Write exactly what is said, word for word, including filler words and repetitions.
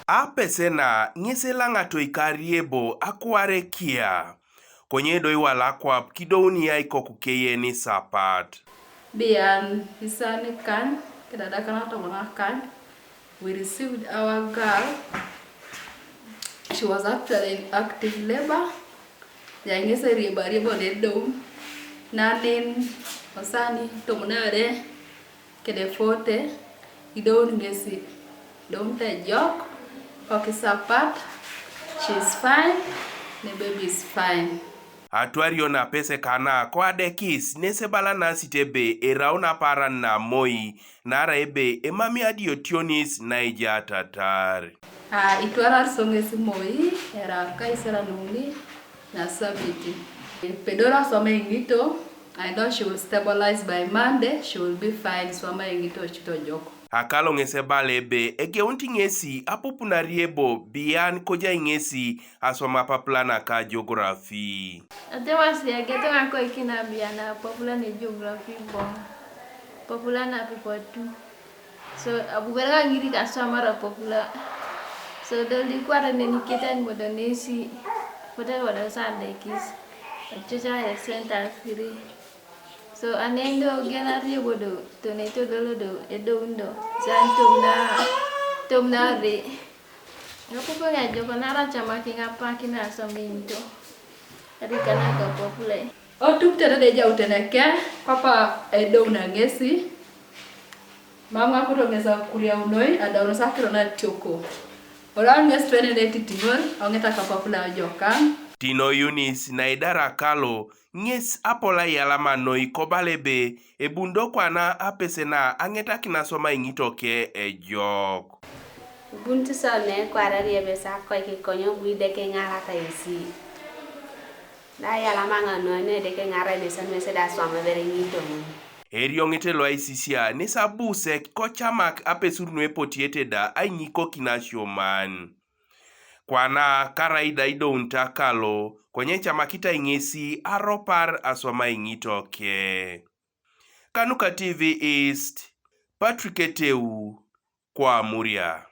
Apesena ŋes elaŋato ikariebo akuarekia, konye do iwala akwap kidouni aikok keye ni Sapat. Bian isani kan, kedadakan atomon akan, we received our girl. She was actually in active labor. Yaŋes eriebariebo nedoun nanin osani tomon are kede forty, idoun ŋesi. Idoun tejok, kokisapat, she is fine, ne baby is fine. Atwario napese kana koadekis nesebalanasit ebe erau naparan namoi, nara ebe emami adiotionis naija atatar. A itwarar so ŋesi moi, era kaisera nuni nasabiti. Pedoro asoma eŋito, I know she will stabilize by Monday, she will be fine, swama eŋito citojok. Akalo ŋes ebala ebe egeunit ŋesi apupunariebo bian kojai ŋesi aswam apapula naka geography. Atemasi egeto ŋakoikina bian apapula ne geography boŋ, apapula na paper two. So abu bere ka ŋiri kaswamara apapula. So doli kwata neni keten bodo nesi, kote bodo sadekis, ochocha sentence kiri. So anen do genar yogo do tone todolo do edoun do san tom na tom na re. Ngapupo nga joko nara chama kinga paki na sominto. Rika na ka popule. Otuk tene de jau tene ke papa edoun na ngesi. Mam ngakoto ngesa kuria unoi adaun sakiro na tioko. Ora ngesi twene ne titiŋor ongeta ka popule ojokan. Tino Yunis na idara kalo ŋes apol ayalama noi kobala ebe ebuni do kwana apese na aŋetakin aswam aiŋito ke ejok. Ibunit sone kwarar ebe sa koik konyo bu ideke ŋarata esi. Da ayalama ŋa noi no edeke ŋara ebe sa mese da aswam ebere ŋito ŋun. Erioŋete lo aisisia nes abusek kocamak apesur nu epotiete da aiŋikokin asioman. Kwana karaida idounit akalo, konye ecamakitai ŋesi aropar aswam aiŋito ke. Kanuka T V East, Patrick Eteu, ko Amuria.